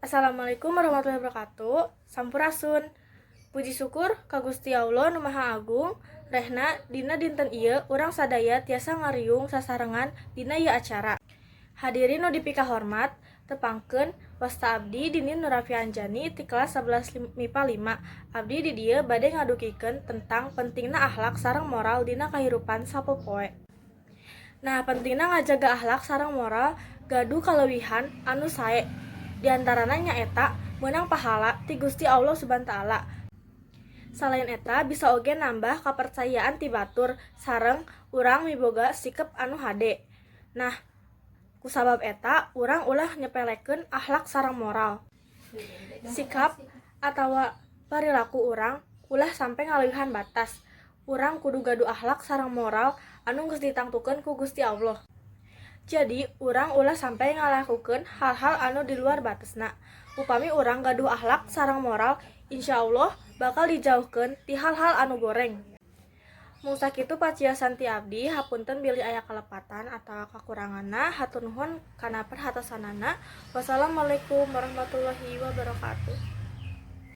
Assalamualaikum warahmatullahi wabarakatuh. Sampurasun. Puji syukur ka Gusti Allah Nu Maha Agung, rehna dina dinten ieu urang sadaya tiasa ngariung sasarengan dina ieu acara. Hadirin nu dipikahormat, tepangkeun, wasta abdi Dini Nurafi Anjani ti kelas 11 MIPA 5. Abdi di dieu bade ngadugikeun tentang pentingna akhlak sareng moral dina kahirupan sapopoe. Nah, pentingna ngajaga akhlak sareng moral gaduh kaleuwihan anu sae. Di antarana nyaeta meunang pahala ti Gusti Allah Subhanahu wa Ta'ala. Salain eta, bisa oge nambah kapercayaan ti batur sareng urang miboga sikep anu hade. Nah, kusabab eta urang ulah nyepelekeun akhlak sareng moral. Sikap atawa perilaku urang ulah sampe ngaleuwihan batas. Urang kudu gaduh akhlak sareng moral anu geus ditangtukeun ku Gusti Allah. Jadi, urang ulah sampe ngalakukeun hal-hal anu di luar batesna. Upami urang gaduh akhlak sareng moral, insya Allah bakal dijauhkeun ti hal-hal anu goreng. Mung sakitu paciosan ti abdi, hapunten bilih aya kalepatan atawa kakuranganna. Hatur nuhun kana perhatosanana. Wassalamualaikum warahmatullahi wabarakatuh.